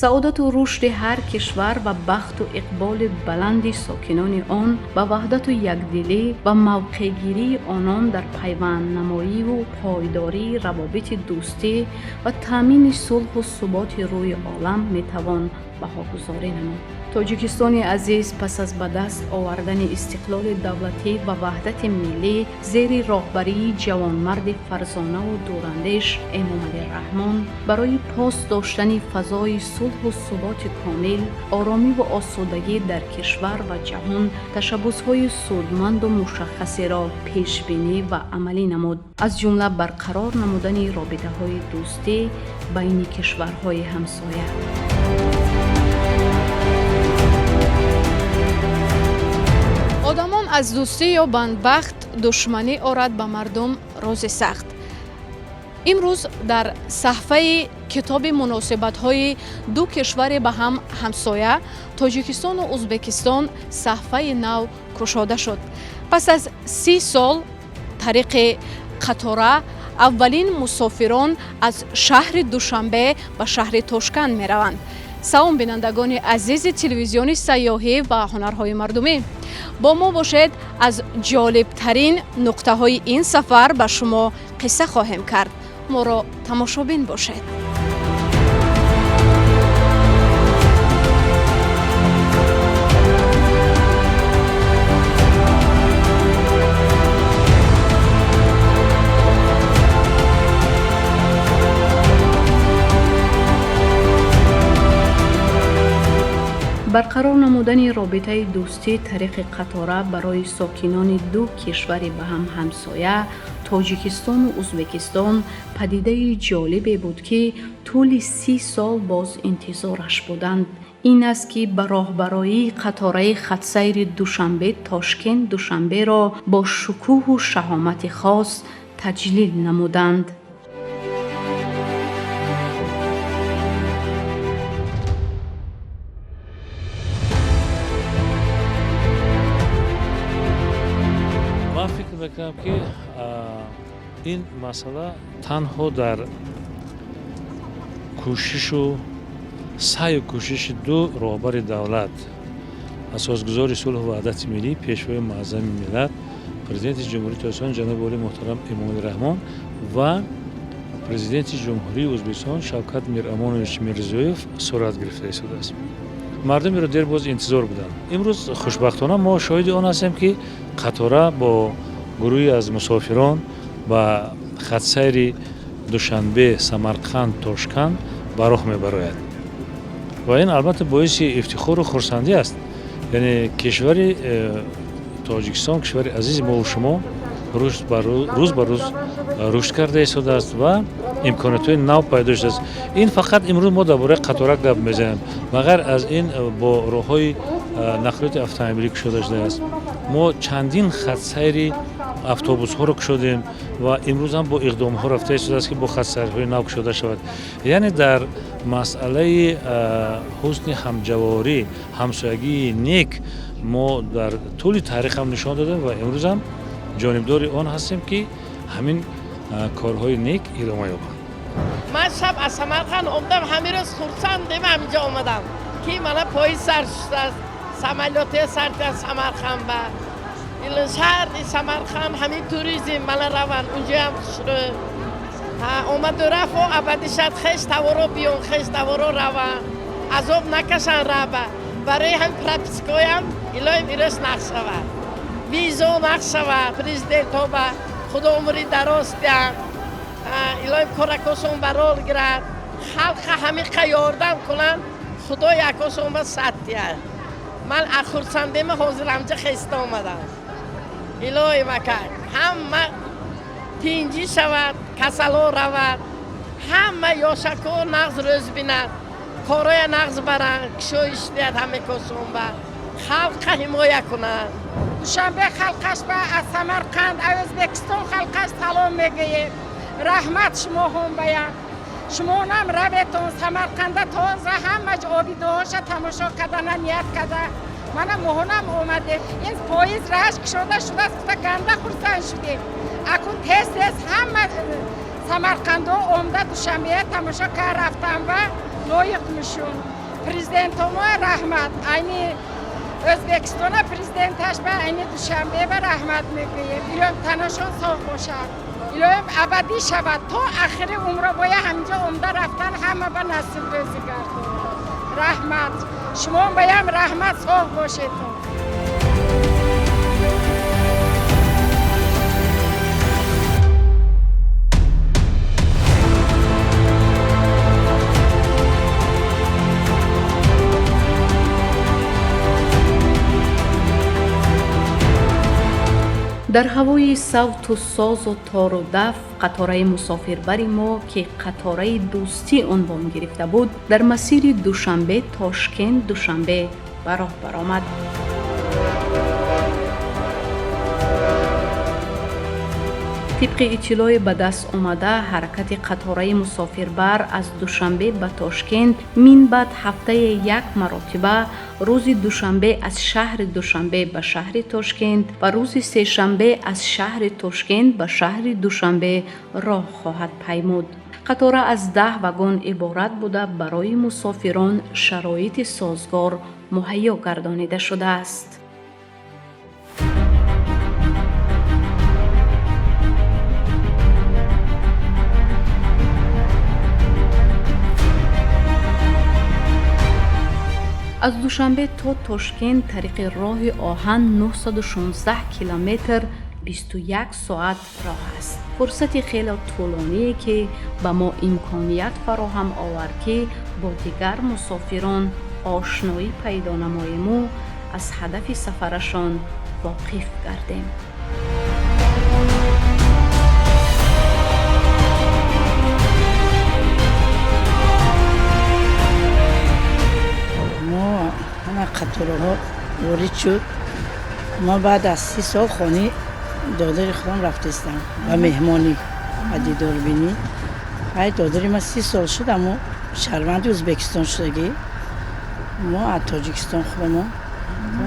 Саодату рушди ҳар кишвар ва бахту иқболи баланди сокинони он ба ваҳдату якдилӣ ва мавқеъгирии онон дар пайванднамоиву пойдории равобити дӯстӣ ва таъмини сулҳу суботи рӯи олам метавон баҳогузорӣ намуд. Тоҷикистони азиз пас аз ба даст овардани истиқлоли давлатӣ ва ваҳдати миллӣ зери роҳбарии ҷавонмарди фарзонаву дурандеш Эмомалӣ Раҳмон барои пос доштани фазои сулҳу суботи комил, оромиву осудагӣ дар кишвар ва ҷаҳон ташаббусҳои судманду мушаххасеро пешбинӣ ва амалӣ намуд, аз ҷумла барқарор намудани робитаҳои дӯстӣ байни кишварҳои ҳамсоя. Одамон аз дӯстӣ ё бандбахт, душманӣ орад ба мардум рӯзи сахт. Имрӯз дар саҳфаи китоби муносибатҳои ду кишвари ба ҳам ҳамсоя, Тоҷикистону Узбекистон, саҳфаи нав кушода шуд. Пас аз 30 сол тариқи қатора аввалин мусофирон аз шаҳри Душанбе ба шаҳри Тошканд мераванд. Салом, бинандагони азизи телевизиони сайёҳӣ ва ҳунарҳои мардумӣ! Бо мо бошед, аз ҷолибтарин нуқтаҳои ин сафар ба шумо қисса хоҳем кард. Моро тамошобин бошед. Барқарор намудани робитаи дӯстӣ тариқи қатора барои сокинони ду кишвари ба ҳам ҳамсоя, Тоҷикистону Узбекистон, падидаи ҷолибе буд, ки тӯли 30 сол боз интизораш буданд. Ин аст, ки ба роҳбароии қатораи хатсайри Душанбе Тошкент Душанберо бо шукӯҳу шаҳомати хос таҷлил намуданд. Ман фикр мекунам, ки ин масъала танҳо дар кӯшишу саъю кӯшиши ду роҳбари давлат, асосгузори сулҳу ваҳдати миллӣ, пешвои муаззами миллат, президенти Ҷумҳурии Тоҷикистон ҷаноби олӣ муҳтарам Эмомалӣ Раҳмон ва президенти Ҷумҳурии Ӯзбекистон Шавкат Мирамонович Мирзиёев сурат гирифта истодааст. Мардум иро дербоз интизор буданд. Имрӯз хушбахтона мо шоҳиди он ҳастем, ки қатора бо гурӯҳе аз мусофирон ба хатсайри Душанбе Самарқанд Тошканд ба роҳ мебарояд ва ин албатта боиси ифтихору хурсандӣ аст. Яъне кишвари Тоҷикистон, кишвари азизи мову шумо, рӯз ба рӯз рушд карда истодааст ва имкониятҳои нав пайдо шудааст. Ин фақат имрӯз мо дар бораи қатора гап мезанем. Ба ғайр аз ин бо роҳҳои нақлиёти автомобилӣ кушода шудааст. Мо чандин хатсайри автобусҳоро кушодем ва имрӯз ҳам бо иқдомҳо рафта истодааст, ки бо хатсайрҳои нав кушода шавад. Яъне дар масъалаи ҳусни ҳамҷаворӣ, ҳамсоягии нек мо дар тӯли таърих ҳам нишон додем ва имрӯз ҳам ҷонибдори он ҳастем, ки ҳамин корҳои нек идома ёбанд. Ман шаб аз Самарқанд омадам, ҳамин рӯз хурсандем, ҳаминҷо омадам, ки мана поезд сар шудааст, самолёте сар кард Самарқанд ба шаҳри Самарқанд. Ҳамин туризм мана раванд, унҷоям хушрӯ омаду рафт абадӣ шад. Хеш таворо биён, хеш таворо раванд, азоб накашанд раба. Барои ҳамин пропискоям илоҳим ирӯз нақш шавад, визо нақш шавад. Президентҳо ба худо умри дароз диҳанд, илоҳим коракошон барор гирад, халқа ҳамиқа ёрдам кунанд, худо якошон ба сад диҳад. Ман аз хурсандема ҳозир ҳамҷа хеста омадам. Илоҳим ака, ҳама тинҷӣ шавад, касало равад, ҳама ёшако нағз рӯз бинад, короя нағз баранд, кушоиш диҳад, ҳаме кошон ба халқа ҳимоя кунад. Душанбе халқаш ба аз Самарқанд, аз Ӯзбекистон халқаш салом мегӯем. Раҳмат шумоҳон бая. Шумонам раветон Самарқанда, тоза ҳама обидоҳоша тамошо кардана ният карда. Мана моҳонам омадем. Ин поезд раҳаш кушода шудааст, гуфта ганда хурсанд шудем. Акун тез тез ҳама самарқандо омда Душанбея тамошо кард рафтан ва Лоиқ мешун. Президентомо раҳмат. Айни Ӯзбекистона президенташ ба айни Душанбе ба раҳмат мегӯем. Илоҳим танашон соғ бошад. Илоҳим абадӣ шавад. То ахири умро боя ҳаминҷо омда рафтан ҳама ба насиб рӯзӣ гардон. Раҳмат. Шумо баям раҳмат, соғ бошедтон. Дар ҳавои савту созу тору даф қатораи мусофирбари мо, ки қатораи дӯстӣ унвон гирифта буд, дар масири Душанбе Тошкент Душанбе ба роҳ баромад. Тибқи иттилои ба даст омада, ҳаракати қатораи мусофирбар аз Душанбе ба Тошкент минбаъд ҳафтае як маротиба, рӯзи душанбе аз шаҳри Душанбе ба шаҳри Тошкент ва рӯзи сешанбе аз шаҳри Тошкент ба шаҳри Душанбе роҳ хоҳад паймуд. Қатора аз 10 вагон иборат буда, барои мусофирон шароити созгор муҳайё гардонида шудааст. Аз Душанбе то Тошкент тариқи роҳи оҳан 916 километр, 21 соат роҳ аст. Фурсати хеле тӯлоние, ки ба мо имконият фароҳам овард, ки бо дигар мусофирон ошноӣ пайдо намоему аз ҳадафи сафарашон воқиф гардем. Ҳама қатораҳо ворид шуд. Ма баъд аз 30 сол хонаи додари худам рафтаистам ба меҳмонӣ, ба дидорбинӣ. Ай додари ма 30 сол шуд, аммо шаҳрванди Ӯзбекистон шудагӣ. Мо аз Тоҷикистон худамо.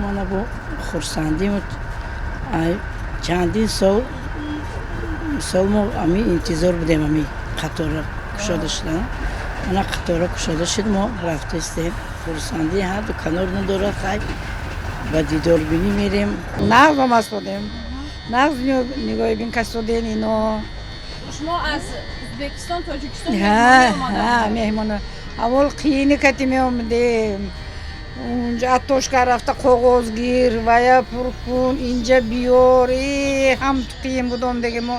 Мана бо хурсандим, ай чандин сол мо ами интизор будем ами қатора кушода шудан. Мана қатора кушода шуд, мо рафтаистем. Хурсандӣ ҳарду канор надорад. Хай, ба дидорбинӣ мерем. Нағз омастодем, нағз нигоҳибин касоден ино. Шумо аз Ӯзбекистон Тоҷикистон? Меҳмон. Аввал қийини кати меомадем, унҷа Тошка рафта коғоз гир, вая пур кун, инҷа биёр, ҳам қиин буд омдаги мо.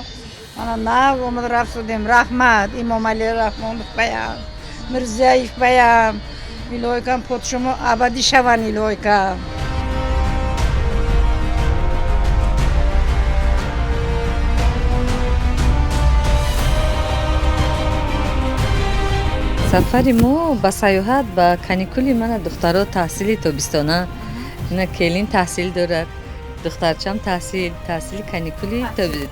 Мана нағз омада рафтодем. Раҳмат Имомалӣ Раҳмонов баям, Мирзиёев баям. Илоҳикам подшомо абадӣ шаванд, илоҳикам. Сафари мо ба сайёҳат, ба каникули мана духтаро таҳсили тобистона, на келин таҳсил дорад, духтарчам таҳсили каникули,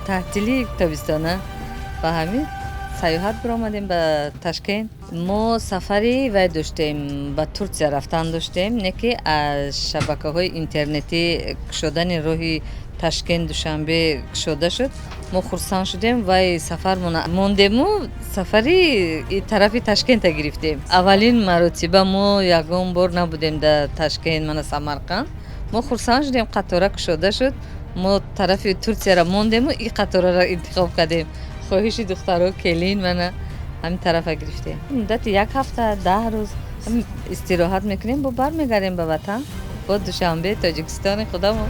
таътили тобистона, ба ҳамин сайёҳат биромадем ба Ташкент. Мо сафари вай доштем, ба Турсия рафтан доштем, не ки аз шабакаҳои интернетӣ кушодани роҳи Ташкент Душанбе кушода шуд, мо хурсанд шудем, вай сафармона мондему сафари тарафи Ташкента гирифтем. Аввалин маротиба мо ягон бор набудем дар Ташкент, мана Самарқанд. Мо хурсанд шудем, қатора кушода шуд, мо тарафи Турсияро мондему и қатораро интихоб кардем. Хоҳиши духтаро, келин мана ҳамин тарафа гирифтем. Муддати як ҳафта, 10 рӯз истироҳат мекунем, бо бармегардем ба ватан, бо Душанбе, Тоҷикистони худамон.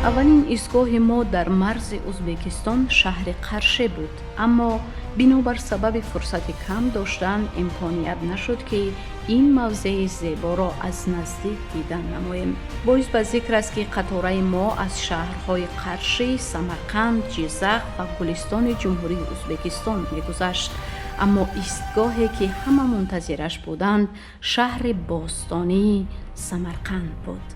Аввалин истгоҳи мо дар марзи Ӯзбекистон шаҳри Қарше буд, аммо бинобар сабаби фурсати кам доштан имконият нашуд, ки ин мавзеи зеборо аз наздик дидан намоем. Боис ба зикр аст, ки қатораи мо аз шаҳрҳои Қаршӣ, Самарқанд, Ҷизақ ва Гулистони Ҷумҳурии Ӯзбекистон мегузашт, аммо истгоҳе, ки ҳама мунтазираш буданд, шаҳри бостонии Самарқанд буд.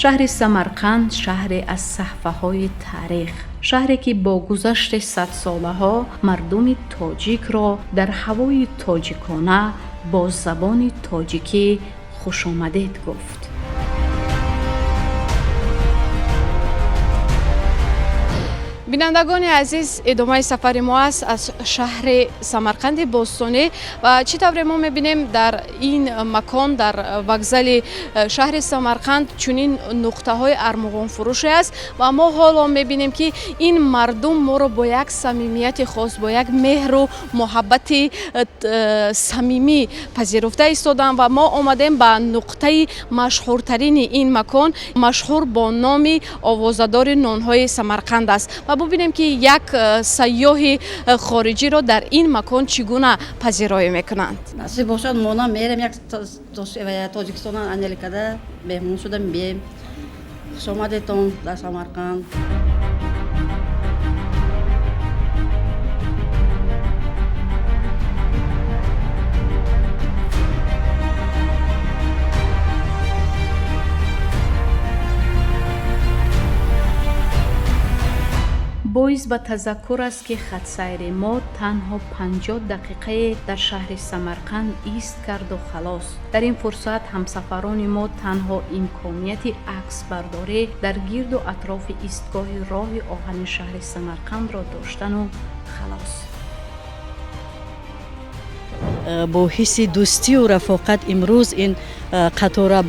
Шаҳри Самарқанд шаҳре аз саҳфаҳои таърих, шаҳре ки бо гузашти садсолаҳо мардуми тоҷикро дар ҳавои тоҷикона бо забони тоҷикӣ хушомадед гуфт. Бинандагони азиз, идомаи сафари мо аст аз шаҳри Самарқанди бостонӣ ва чӣ тавре мо мебинем, дар ин макон, дар вокзали шаҳри Самарқанд чунин нуқтаҳои армуғонфурӯше аст ва мо ҳоло мебинем, ки ин мардум моро бо як самимияти хос, бо як меҳру муҳаббати самимӣ пазируфта истоданд ва мо омадем ба нуқтаи машҳуртарини ин макон, машҳур бо номи овозадори нонҳои Самарқанд аст, ва бубинем, ки як сайёҳи хориҷиро дар ин макон чӣ гуна пазироӣ мекунанд. Насиб бошад, мо мерем як Тоҷикистона анеликада меҳмон шуда мебием. Хушомадетон дар Самарқанд. Боис ба тазаккур аст, ки хатсайри мо танҳо 50 дақиқае дар шаҳри Самарқанд ист карду халос. Дар ин фурсат ҳамсафарони мо танҳо имконияти аксбардорӣ дар гирду атрофи истгоҳи роҳи оҳани шаҳри Самарқандро доштану халос. Бо ҳисси дӯстию рафоқат имрӯз ин қатора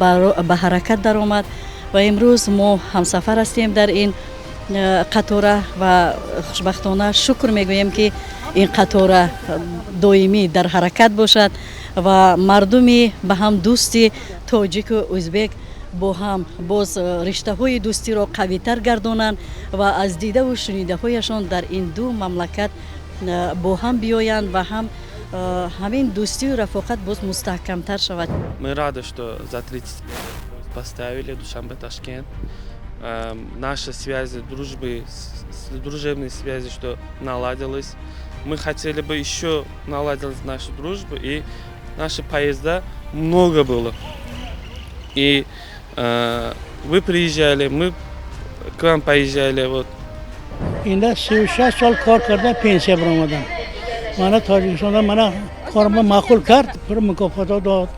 ба ҳаракат даромад ва имрӯз мо ҳамсафар ҳастем дар ин қатора ва хушбахтона шукр мегӯем, ки ин қатора доимӣ дар ҳаракат бошад ва мардуми ба ҳам дӯсти тоҷику ӯзбек бо ҳам боз риштаҳои дӯстиро қавитар гардонанд ва аз дидаву шунидаҳояшон дар ин ду мамлакат бо ҳам биёянд ва ҳам ҳамин дӯстию рафоқат боз мустаҳкамтар шавад. Мы рады, что за 30 лет поставили Душанбе Ташкент. Наши связи, дружбы, дружебные связи, что наладилось. Мы хотели бы еще наладить нашу дружбу, и наши поезда много было. И вы приезжали, мы к вам поезжали. Вот. Инда 36 сол кор карда, пенсия баромадам. Мана Тоҷикистонда мана корма маъқул кард, пур мукофото дод.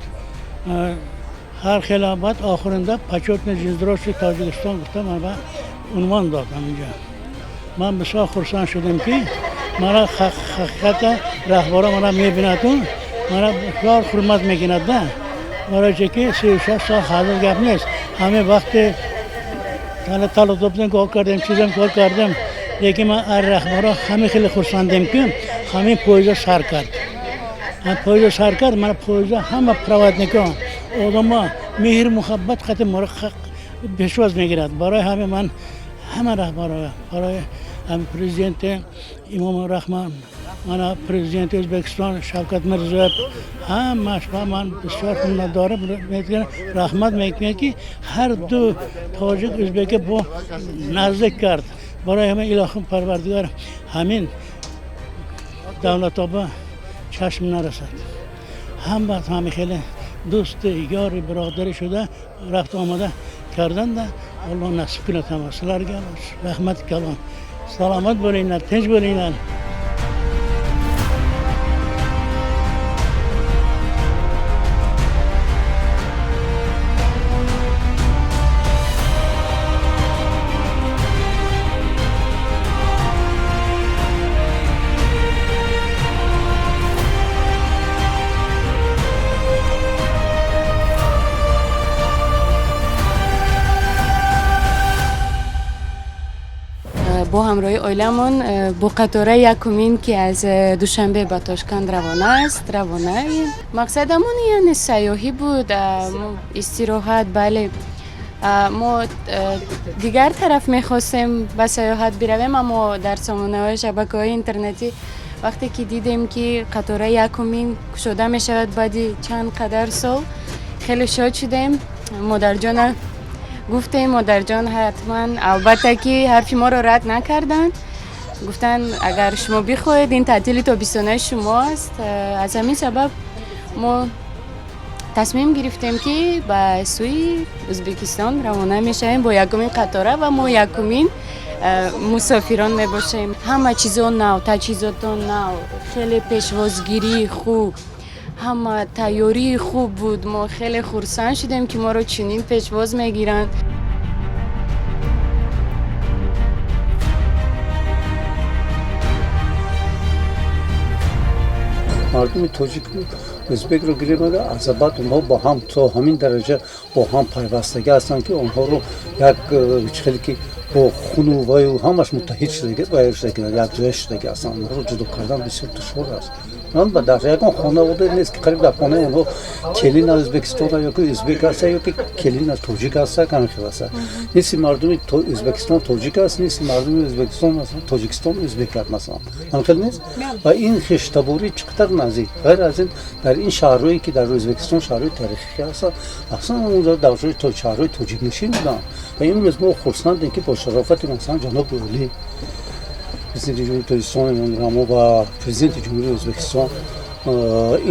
Ҳар хела баъд охиринда почетный железнодорожник Тоҷикистон гуфта ман ба унвон дод ҳаминҷа. Ман бисёр хурсанд шудам, ки мана ҳақиқата раҳбаро мана мебинад, мана бисёр ҳурмат мекунад да. Барои чӣ ки 36 сол ҳазил гап нест. Ҳамин вақти талаб кор кардем, чизам кор кардем, лекин ман аз раҳбаро ҳамин хеле хурсандем, ки ҳамин поезда сар кард. Поезда сар кард, мана поезда ҳама проводникон одамҳо меҳр муҳаббат қати моро пешвоз мегирад. Барои ҳамин ман ҳама раҳбаро, барои ҳамин президенти Имом Раҳмон, мана президенти Ӯзбекистон Шавкат Мирзиёев, ҳамаш ба ман бисёр миннатдорам, раҳмат мекунем, ки ҳар ду тоҷик ӯзбека бо наздик кард. Барои ҳамин илоҳим Парвардигор ҳамин давлатҳо ба чашм нарасад, ҳама ҳамин хеле дӯсти ёри бародарӣ шуда рафта омада карданда Аллоҳ насиб кунад ҳама силарга. Раҳмат калон, саломат bo'linglar, tinch bo'linglar. Бо ҳамроҳи оиламон бо қатораи якумин, ки аз Душанбе ба Тошканд равона аст, равонаем. Мақсадамон яъне сайёҳӣ буд, истироҳат. Бале, мо дигар тараф мехостем ба сайёҳат биравем, аммо дар сомонаҳои шабакаҳои интернетӣ вақте ки дидем, ки қатораи якумин кушода мешавад баъди чанд қадар сол, хеле шод шудем. Модарҷона гуфтем, модарҷон ҳатман, албатта, ки ҳарфи моро рад накарданд. Гуфтанд, агар шумо бихоҳед, ин таътили тобистонаи шумо аст. Аз ҳамин сабаб мо Тасмим гирифтем, ки ба сӯи Ӯзбекистон равона мешавем бо якумин қатора ва мо якумин мусофирон мебошем. Ҳама чизо нав, таҷҳизото нав, хеле пешвозгирии хуб, ҳама тайёрии хуб буд. Мо хеле хурсанд шудем, ки моро чунин пешвоз мегиранд. Мардуми тоҷик, ӯзбекро гирем, аз абад онҳо бо ҳам то ҳамин дараҷа бо ҳам пайвастагӣ ҳастанд, ки онҳоро як чӣ хеле ки бо хуну ваю ҳамаш муттаҳид шудаги, якҷоя шудаги ҳастанд. Онҳоро ҷудо кардан бисёр душвор аст. Дар ягон хонавода нест, ки қариб дар хонаи онҳо келин аз Ӯзбекистон ё ки ӯзбек аста, ё ки келин аз тоҷик аста, ҳамин хел аста. Нисфи мардуми Ӯзбекистон тоҷик аст, нисфи мардуми Ӯзбекистон, масалан, Тоҷикистон ӯзбек аст, масалан, ҳамин хел нест? Ва ин хештаборӣ чӣ қадар наздик. Ғайр аз ин, дар ин шаҳрҳое, ки дар Ӯзбекистон шаҳрҳои таърихӣ ҳастанд, аслан онҷо дар шаҳрҳои тоҷикнишин буданд. Ва имрӯз мо хурсандем, ки бо шарофати, масалан, ҷаноби олӣ, президенти Ҷумҳурии Тоҷикистон Эмомалӣ Раҳмон ва президенти Ҷумҳурии Ӯзбекистон,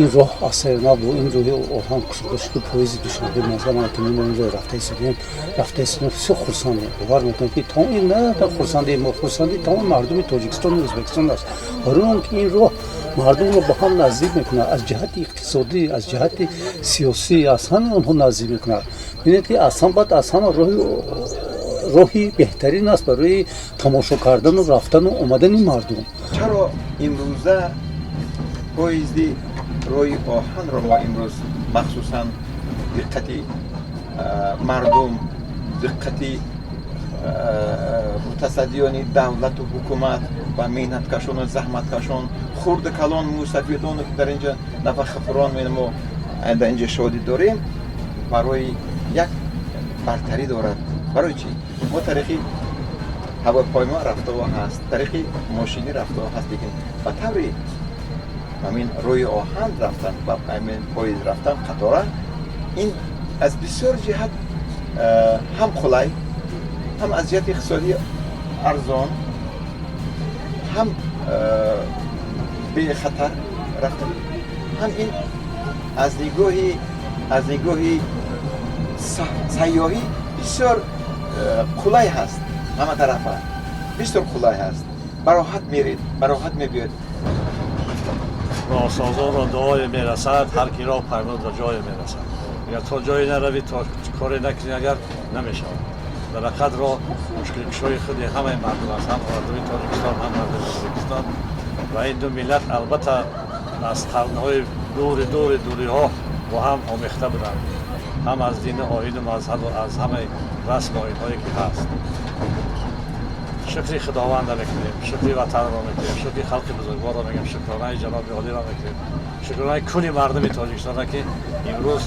ин роҳ аз сари нав бо ин роҳи оҳан кушода шуд. Поезди Душанбе, масалан, ки мо инҷо рафта истодем, бисёр хурсандем. Бовар мекунем, ки то ин на хурсандии мо, хурсандии тамоми мардуми Тоҷикистону Ӯзбекистон аст, барои он ки ин роҳ мардумро ба ҳам наздик мекунад, аз ҷиҳати иқтисодӣ, аз ҷиҳати сиёсӣ, аз ҳамаи онҳо наздик мекунад. Бинед, ки аз ҳам баъд аз ҳама роҳи беҳтарин аст барои тамошо кардану рафтану омадани мардум. Чаро имрӯза поезди роҳи оҳанро мо имрӯз махсусан диққати мардум, диққати мутасаддиёни давлату ҳукумат ва меҳнаткашону заҳматкашон, хурду калон, мусафидону, ки дар инҷа нафақахӯрон, мо дар инҷа шодӣ дорем, барои як бартарӣ дорад. Барои чӣ? Мо тариқи ҳавопаймо рафтао ҳаст, тариқи мошинӣ рафтао ҳаст, лекин ба таври ҳамин роҳи оҳан рафтан ва ҳамин поезд рафтан, қатора, ин аз бисёр ҷиҳат ҳам қулай, ҳам аз ҷиҳати иқтисодӣ арзон, ҳам бехатар рафтан, ҳам ин аз нигоҳи сайёҳӣ бисёр қулай ҳаст. Ҳама тарафа бисёр қулай ҳаст, бароҳат меред, бароҳат мебиёд. Роҳсозонро дуое мерасад, ҳар ки роҳ паймуд, ба ҷое мерасад. Агар то ҷое наравӣ, то коре накунӣ, агар намешавад. Дар ҳақиқат, роҳ мушкилкушои худи ҳамаи мардум аст, ҳам мардуми Тоҷикистон, ҳам мардуми Ӯзбекистон. Ва ин ду миллат, албатта, аз қарнҳои дури дури дуриҳо бо ҳам омехта буданд, ҳам аз дину оину мазҳабу аз ҳамаи расму оинҳое ки ҳаст. Шукри Худованда мекунем, шукри ватанро мекунем, шукри халқи бузургворро мегӯем, шукронаи ҷаноби олиро мекунем, шукронаи кулли мардуми Тоҷикистонро, ки имрӯз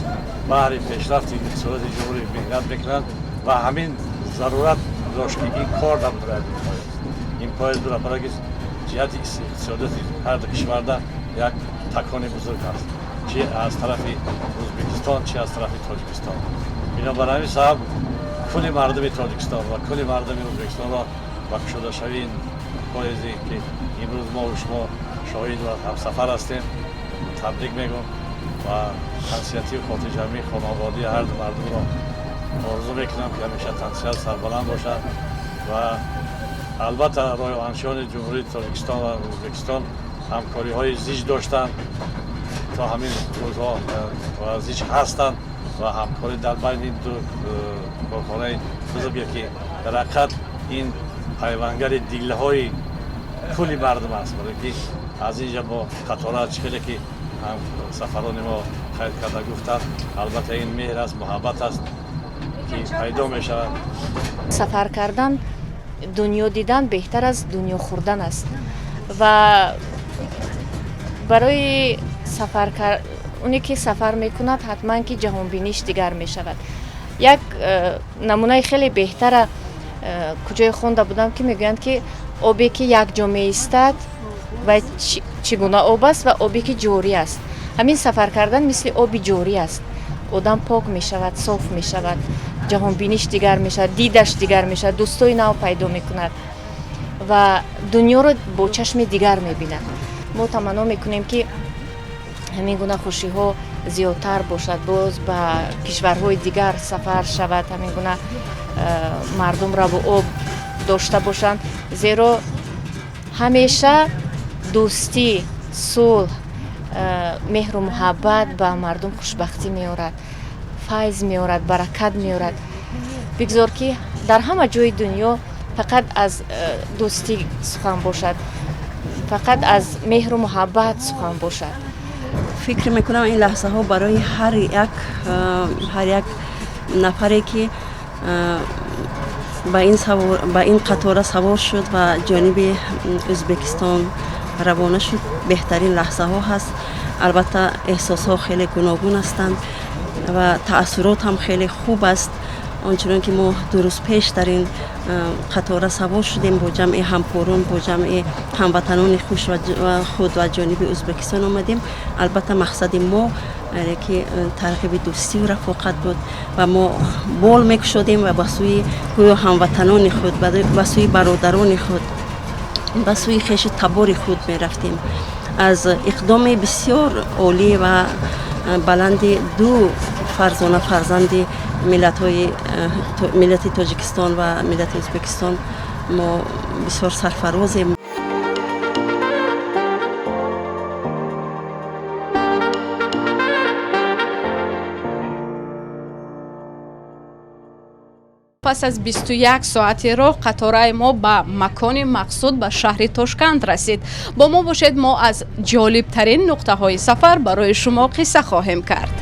баҳри пешрафти иқтисодияти ҷумҳурӣ меҳнат мекунанд. Ва ҳамин зарурат дошт, ки ин кор набуд, ин поезд бура, барои ки ҷиҳати иқтисодиёти ҳар ду кишварда як такони бузург аст, чи аз тарафи Ӯзбекистон, чи аз тарафи Тоҷикистон. Бинобар ҳамин сабаб кулли мардуми Тоҷикистон ва кулли мардуми Ӯзбекистонро ба кушодашавии ин поезде, ки имрӯз мо шумо шоҳид ва ҳамсафар ҳастем, табрик мегӯм ва тансиҳатию хотирҷамъии хонаводии ҳар ду мардумро орзу мекунам, ки ҳамеша тансиҳат, сарбаланд бошад. Ва албатта, роҳи оҳаншиёни Ҷумҳурии Тоҷикистон ва Ӯзбекистон ҳамкориҳои зич доштанд то ҳамин рӯзҳо ва зич ҳастанд ва ҳамкорӣ дар байни ду корхонаи бузурге, ки дар ҳақиқат ин пайвангари дилҳои кулли мардум аст, барои ки аз инҷа бо қатора, чӣ хеле ки сафарони мо қайд карда гуфтанд, албатта, ин меҳр аст, муҳаббат аст, ки пайдо мешавад. Сафар кардан, дунё дидан беҳтар аз дунё хӯрдан аст. Ва барои сафар, оне ки сафар мекунад, ҳатман ки ҷаҳонбиниш дигар мешавад. Як намунаи хеле беҳтара куҷое хонда будам, ки мегӯянд, ки обе ки якҷо меистад ва чӣ гуна об аст ва обе ки ҷорӣ аст. Ҳамин сафар кардан мисли оби ҷорӣ аст: одам пок мешавад, соф мешавад, ҷаҳонбиниш дигар мешавад, дидаш дигар мешавад, дӯстои нав пайдо мекунад ва дунёро бо чашми дигар мебинад. Мо таманно мекунем, ки Ҳамин гуна хушиҳо зиёдтар бошад, боз ба кишварҳои дигар сафар шавад, ҳамин гуна мардум раву об дошта бошанд, зеро ҳамеша дӯстӣ, сулҳ, меҳру муҳаббат ба мардум хушбахтӣ меорад, файз меорад, баракат меорад. Бигзор, ки дар ҳама ҷои дунё фақат аз дӯстӣ сухан бошад, фақат аз меҳру муҳаббат сухан бошад. Фикр мекунам, ин лаҳзаҳо барои ҳар як нафаре, ки ба ин қатора савор шуд ва ҷониби Ӯзбекистон равона шуд, беҳтарин лаҳзаҳо ҳаст. Албатта, эҳсосҳо хеле гуногун ҳастанд ва таассурот ҳам хеле хуб аст. Ончунон ки мо 2 рӯз пеш дар ин қатора савор шудем, бо ҷамъи ҳамкорон, бо ҷамъи ҳамватанони худ ва ҷониби Ӯзбекистон омадем. Албатта, мақсади мо ки тарғиби дӯстию рафоқат буд ва мо бол мекушодем ва ба сӯи гӯё ҳамватанони худ, ба сӯи бародарони худ, ба сӯи хешу табори худ мерафтем. Аз иқдоми бисёр олӣ ва баланди ду фарзона фарзанди миллатҳои миллати Тоҷикистон ва миллати Ӯзбекистон мо бисёр сарфарозем. Пас аз 21 соати роҳ қатораи мо ба макони мақсуд, ба шаҳри Тошканд расид. Бо мо бошед, мо аз ҷолибтарин нуқтаҳои сафар барои шумо қисса хоҳем кард.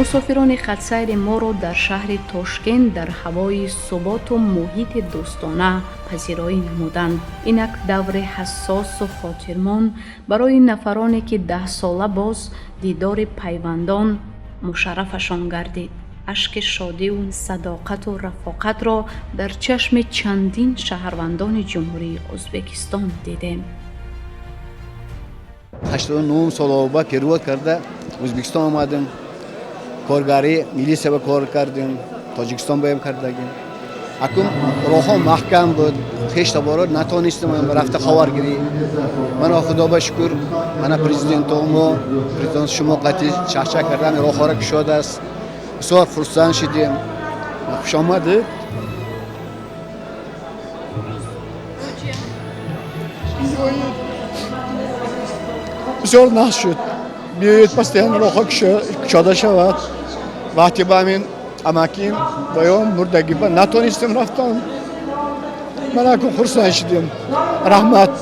Мусофирони хатсайри моро дар шаҳри Тошкент дар ҳавои суботу муҳити дӯстона пазироӣ намуданд. Инак даври ҳассосу хотирмон барои нафароне, ки даҳсола боз дидори пайвандон мушаррафашон гардид. Ашки шодиву садоқату рафоқатро дар чашми чандин шаҳрвандони Ҷумҳурии Ӯзбекистон дидем. 89 сол оба перевод карда Ӯзбекистон омадем. Коргарӣ, милисия ба кор кардем, Тоҷикистон боям кардагим. Акун роҳҳо маҳкам буд, хештаборо натонистем рафта ховаргирӣ. Мана, худо ба шукр, мана президенто мо, президент шумо қатӣ чахчах кардан, роҳҳоро кушодааст. Бисёр хурсанд шудем. Хушомадед. Бисёр нағз шуд. Биёед, постоянно роҳҳо кушода шавад. Вақте ба ҳамин амаким ва ё мурдагӣ ба натонистем рафтан, ман акун хурсанд шудем. Раҳмат,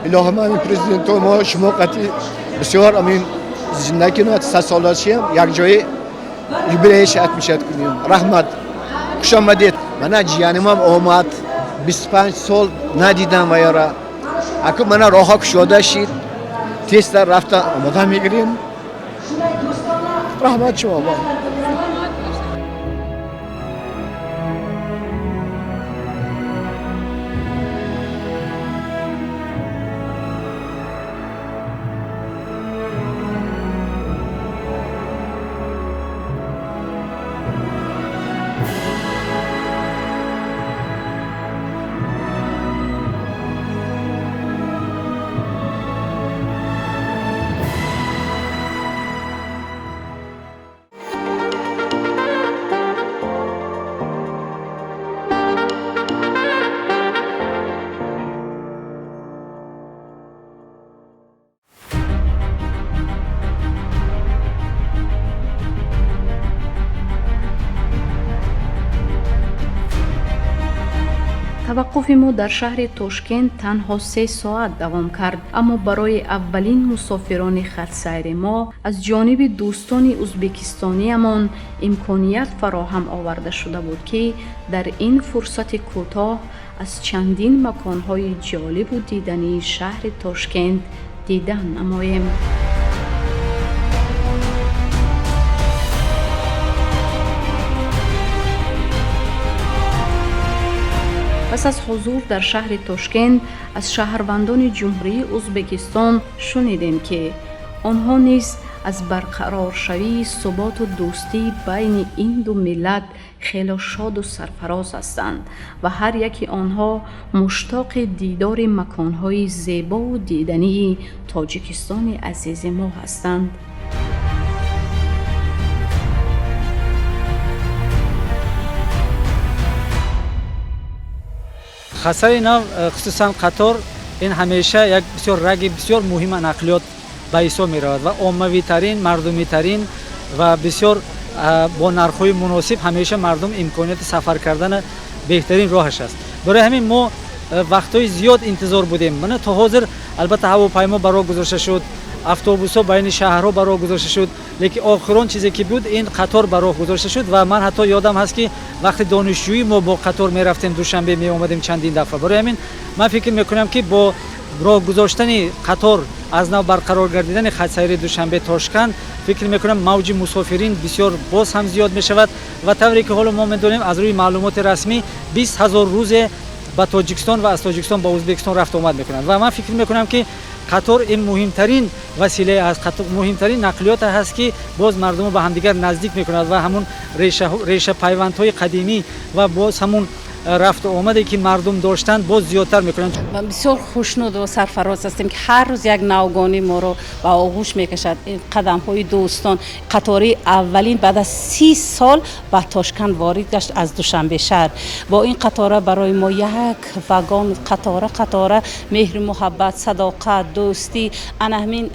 илоҳим, ҳамин президенто мо шумо қатӣ бисёр ҳамин зиндагӣ кунад, садсолашиам якҷои юбилейш отмечать кунем. Раҳмат, хушомадед. Мана ҷиянимам омад, 25 сол надидам ваяра. Акун мана роҳҳо кушода шид, тезтар рафта омода мегирем. Раҳмат шумо. Таваққуфи мо дар шаҳри Тошкент танҳо 3 соат давом кард, аммо барои аввалин мусофирони хатсайри мо аз ҷониби дӯстони ӯзбекистониямон имконият фароҳам оварда шуда буд, ки дар ин фурсати кӯтоҳ аз чандин маконҳои ҷолибу дидании шаҳри Тошкент дидан намоем. Пас аз ҳузур дар шаҳри Тошкент аз шаҳрвандони Ҷумҳурии Ӯзбекистон шунидем, ки онҳо низ аз барқароршавии суботу дӯстӣ байни ин ду миллат хело шоду сарфароз ҳастанд ва ҳар яки онҳо муштоқи дидори маконҳои зебову дидании Тоҷикистони азизи мо ҳастанд. Хатсайри нав, хусусан қатор, ин ҳамеша як бисёр раги бисёр муҳима нақлиёт ба ҳисоб меравад ва оммавитарин, мардумитарин ва бисёр бо нархҳои муносиб ҳамеша мардум имконияти сафар кардана беҳтарин роҳаш аст. Барои ҳамин мо вақтҳои зиёд интизор будем. Мана то ҳозир албатта ҳавопаймо ба роҳ гузошта шуд, автобусҳо байни шаҳрҳо ба роҳ гузошта шуд, лекин охирон чизе ки буд, ин қатор ба роҳ гузошта шуд. Ва ман ҳатто ёдам ҳаст, ки вақти донишҷӯӣ мо бо қатор мерафтем, Душанбе меомадем чандин дафъа. Барои ҳамин ман фикр мекунам, ки бо роҳ гузоштани қатор, аз нав барқарор гардидани хатсайри Душанбе Тошканд, фикр мекунам, мавҷи мусофирин бисёр боз ҳам зиёд мешавад. Ва тавре ки ҳоло мо медонем, аз рӯи маълумоти расмӣ 20 000 рӯзе ба Тоҷикистон ва аз Тоҷикистон ба Ӯзбекистон рафту омад мекунанд. Ва ман фикр мекунам, ки қатор ин муҳимтарин василае аст, муҳимтарин нақлиёте ҳаст, ки боз мардумро ба ҳамдигар наздик мекунад ва ҳамун реша пайвандҳои қадимӣ ва боз ҳамун рафту омаде, ки мардум доштанд, боз зиёдтар мекунанд. Бисёр хушнуд ва сарфароз ҳастем, ки ҳар рӯз як навгонӣ моро ба оғӯш мекашад. Ин қадамҳои дӯстон, қатори аввалин баъд аз 30 сол ба Тошканд ворид гашт аз Душанбе шаҳр. Бо ин қатора барои мо як вагон қатора қатора меҳру муҳаббат, садоқат, дӯстӣ. Ана ҳамин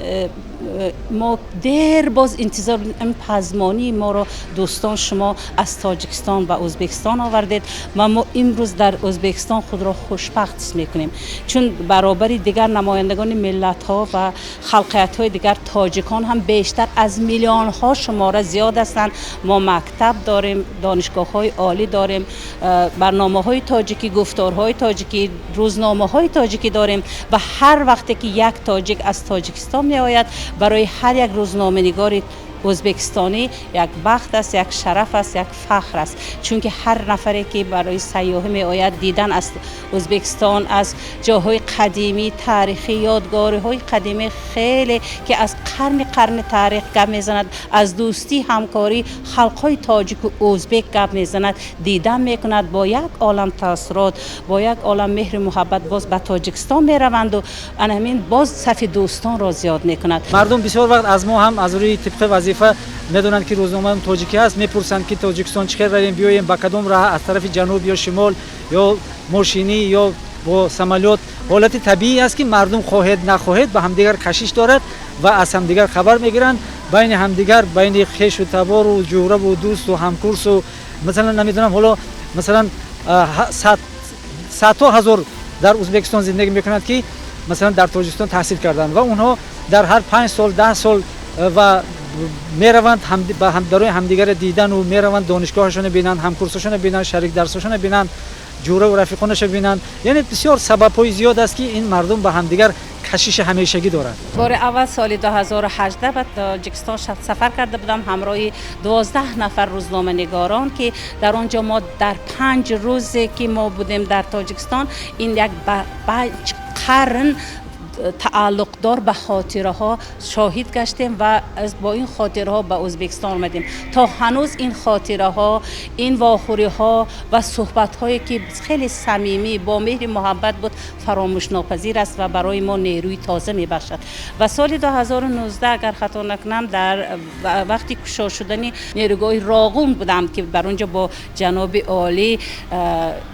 мо дер боз интизор, пазмонии моро дӯстон шумо аз Тоҷикистон ба Ӯзбекистон овардед ва мо имрӯз дар Ӯзбекистон худро хушбахт ҳис мекунем, чун баробари дигар намояндагони миллатҳо ва халқиятҳои дигар тоҷикон ҳам бештар аз миллионҳо шумора зиёд ҳастанд. Мо мактаб дорем, донишгоҳҳои олӣ дорем, барномаҳои тоҷикӣ, гуфторҳои тоҷикӣ, рӯзномаҳои тоҷикӣ дорем ва ҳар вақте ки як тоҷик аз Тоҷикистон меояд, барои ҳар як рӯзноманигори ӯзбекистонӣ як бахт аст, як шараф аст, як фахр аст, чунки ҳар нафаре ки барои сайёҳӣ меояд, дидан аз Ӯзбекистон, аз ҷойҳои қадимӣ, таърихӣ, ёдгориҳои қадимӣ хеле ки аз қарни қарни таърих гап мезанад, аз дӯстӣ, ҳамкорӣ халқҳои тоҷику ӯзбек гап мезанад, дидан мекунад, бо як олам таассурот, бо як олам меҳру муҳаббат боз ба Тоҷикистон мераванду ана ҳамин боз сафи дӯстонро зиёд мекунад. Мардум бисёр вақт аз мо ҳам аз рӯи тибқи вазифа медонанд, ки рӯзномаам тоҷикӣ ҳаст, мепурсанд, ки Тоҷикистон чӣ хел равем, биёем, ба кадом раҳ, аз тарафи ҷануб ё шимол, ё мошинӣ, ё бо самолёт. Ҳолати табиӣ аст, ки мардум хоҳед нахоҳед ба ҳамдигар кашиш дорад ва аз ҳамдигар хабар мегиранд, байни ҳамдигар, байни хешу табору ҷӯраву дӯсту ҳамкурсу. Масалан, намедонам, ҳоло масалан садҳо ҳазор дар Ӯзбекистон зиндагӣ мекунанд, ки масалан дар Тоҷикистон таҳсил карданд ва онҳо дар ҳар 5 сол, 10 сол ва мераванд барои ҳамдигарро дидану мераванд, донишгоҳашонро бинанд, ҳамкурсашонро бинанд, шарик дарсашонро бинанд, ҷӯраву рафиқонашро бинанд. Яъне бисёр сабабҳои зиёд аст, ки ин мардум ба ҳамдигар кашиши ҳамешагӣ дорад. Бори аввал соли 2018 ба Тоҷикистон сафар карда будам ҳамроҳи 12 нафар рӯзноманигорон, ки дар он ҷо мо дар 5 рӯзе ки мо будем дар Тоҷикистон, ин як қарн тааллуқдор ба хотираҳо шоҳид гаштем ва бо ин хотираҳо ба Ӯзбекистон омадем. То ҳанӯз ин хотираҳо, ин вохӯриҳо ва суҳбатҳое ки хеле самимӣ, бо меҳри муҳаббат буд, фаромӯшнопазир аст ва барои мо нерӯи тоза мебахшад. Ва соли 2019, агар хато накунам, дар вақти кушод шудани нерӯгоҳи Роғун будам, ки бар он ҷо бо ҷаноби олӣ,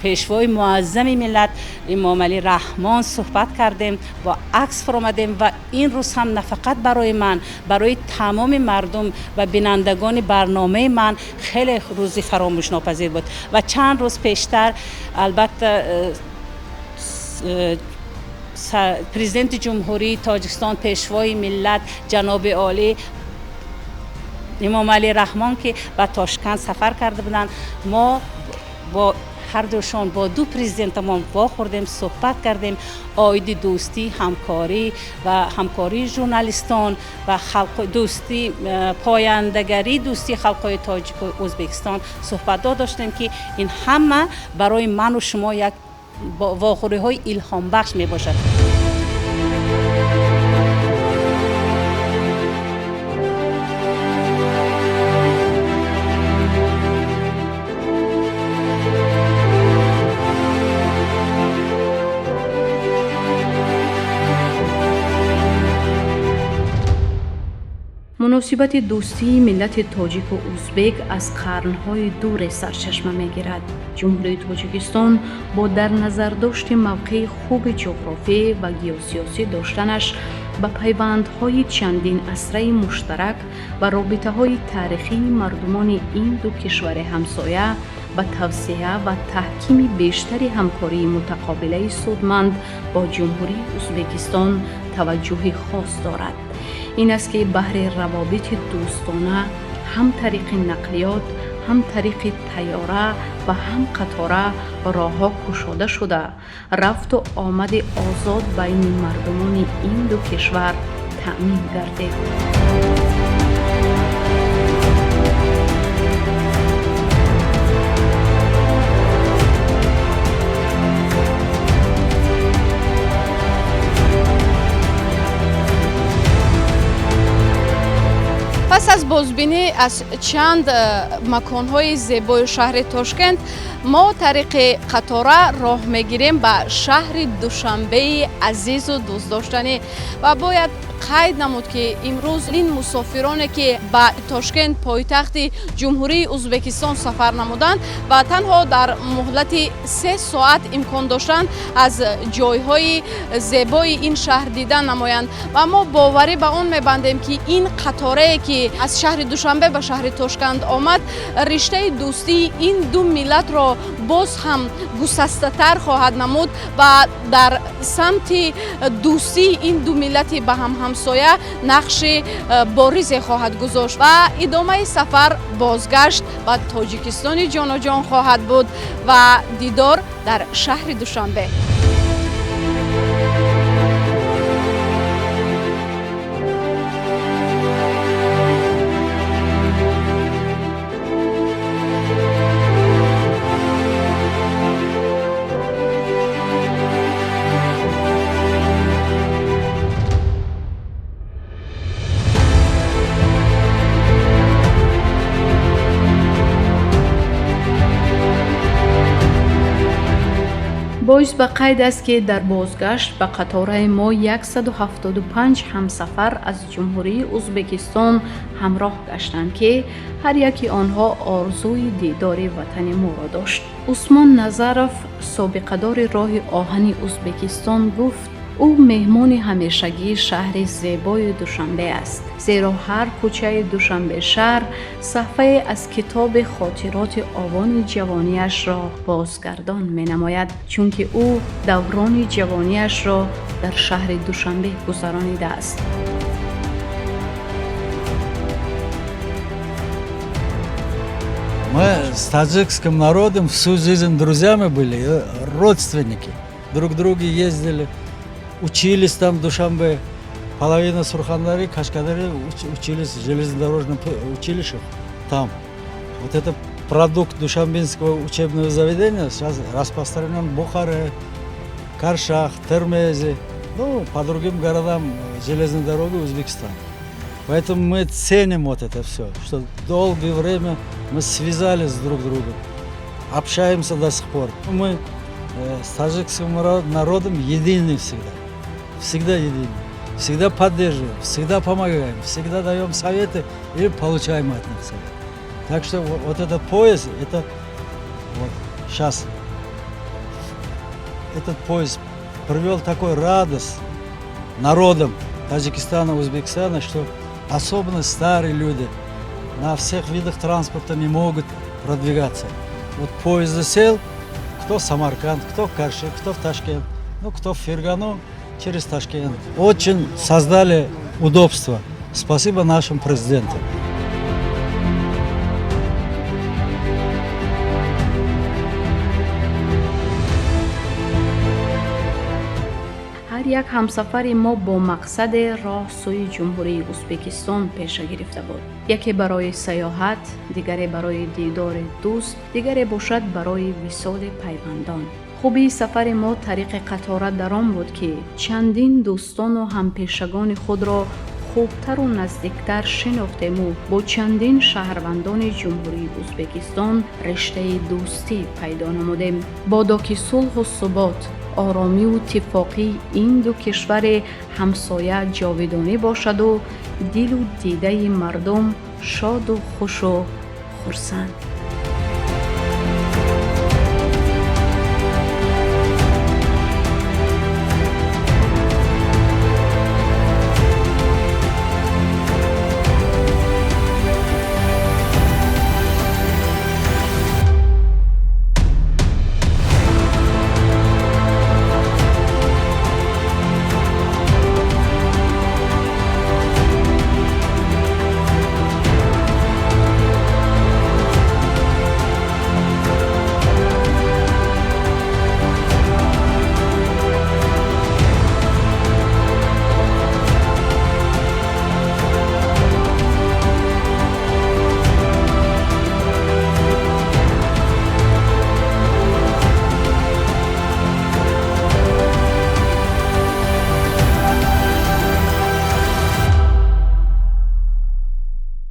пешвои муаззами миллат Эмомалӣ Раҳмон суҳбат кардем, бо акс фуромадем. Ва ин рӯз ҳам на фақат барои ман, барои тамоми мардум ва бинандагони барномаи ман хеле рӯзи фаромӯшнопазир буд. Ва чанд рӯз пештар, албатта, президенти Ҷумҳурии Тоҷикистон, пешвои миллат, ҷаноби олӣ Эмомалӣ Раҳмон, ки ба Тошканд сафар карда буданд, мо бо ҳардушон, бо ду президентамон вохӯрдем, суҳбат кардем оиди дӯстӣ, ҳамкорӣ ва ҳамкории журналистон ва дӯстӣ, пояндагарии дӯстии халқҳои тоҷику Ӯзбекистон суҳбатҳо доштем, ки ин ҳама барои ману шумо як Вохӯриҳои илҳомбахш мебошад. Муносибати дӯстии миллати тоҷику узбек аз қарнҳои дуре сарчашма мегирад. Ҷумҳурии Тоҷикистон бо дар назардошти мавқеи хуби ҷуғрофӣ ва геосиёсӣ доштанаш ба пайвандҳои чандин асраи муштарак ва робитаҳои таърихии мардумони ин ду кишвари ҳамсоя ба тавсеа ва таҳкими бештари ҳамкории мутақобилаи судманд бо Ҷумҳурии Узбекистон таваҷҷӯҳи хос дорад. Ин аст ки баҳри равобити дӯстона ҳам тариқи нақлиёт, ҳам тариқи тайёра ва ҳам қатора роҳҳо кушода шуда, рафту омади озод байни мардумони ин ду кишвар таъмин гардид. Пас аз бозбинӣ аз чанд маконҳои зебои шаҳри Тошкент, мо тариқи қатора роҳ мегирем ба шаҳри Душанбеи азизу дӯстдоштанӣ ва бояд қайд намуд, ки имрӯз ин мусофироне, ки ба Тошкент, пойтахти Ҷумҳурии Узбекистон сафар намуданд ва танҳо дар муҳлати 3 соат имкон доштанд аз ҷойҳои зебои ин шаҳр дидан намоянд. Ва мо боварӣ ба он мебандем, ки ин қаторае, ки аз шаҳри Душанбе ба шаҳри Тошканд омад, риштаи дӯстии ин ду миллатро боз ҳам гусастатар хоҳад намуд ва дар самти дӯстии ин ду миллати ба ҳам ҳамсоя нақши боризе хоҳад гузошт ва идомаи сафар бозгашт ба Тоҷикистони ҷоноҷон хоҳад буд ва дидор дар шаҳри Душанбе. Боис ба қайд аст, ки дар бозгашт ба қатораи мо 175 ҳамсафар аз Ҷумҳурии Узбекистон ҳамроҳ гаштанд, ки ҳар яки онҳо орзуи дидори ватани моро дошт. Усмон Назаров, собиқадори роҳи оҳани Узбекистон, гуфт, ӯ меҳмони ҳамешагии шаҳри зебои Душанбе аст, зеро ҳар кӯчаи Душанбе шаҳр саҳфае аз китоби хотироти овони ҷавониашро бозгардон менамояд, чунки ӯ даврони ҷавониашро дар шаҳри Душанбе гузаронидааст. Мы с таджикским народом всю жизнь друзьями были, родственники. Друг к другу ездили, учились там в Душанбе. Половина Сурхандари, Кашкадари учились в железнодорожном училищах там. Вот это продукт душанбинского учебного заведения сейчас распространен в Бухаре, Каршах, Термезе, ну, по другим городам железной дороги Узбекистана. Поэтому мы ценим вот это все, что долгое время мы связались друг с другом, общаемся до сих пор. Мы с таджикским народом едины всегда, всегда едины, всегда поддерживаем, всегда помогаем, всегда даем советы или получаем от них советы. Так что вот этот поезд, это вот сейчас этот поезд привел такой радость народам Таджикистана, Узбекистана, что особенно старые люди на всех видах транспорта не могут продвигаться. Вот поезд сел, кто в Самарканд, кто в Карши, кто в Ташкент, ну кто в Фергану через Ташкент. Очень создали удобства. Спасибо нашим президентам. Ҳар як ҳамсафари мо бо мақсаде роҳ сӯи Ҷумҳурии Узбекистон пеша гирифта буд: яке барои сайёҳат, дигаре барои дидори дӯст, дигаре бошад барои висоли пайвандон. Хубии сафари мо тариқи қатора дар он буд, ки чандин дӯстону ҳампешагони худро хубтару наздиктар шинохтему бо чандин шаҳрвандони Ҷумҳурии Ӯзбекистон риштаи дӯстӣ пайдо намудем. Бодо ки сулҳу субот, оромиву иттифоқии ин ду кишвари ҳамсоя ҷовидонӣ бошаду дилу дидаи мардум шоду хушу хурсанд.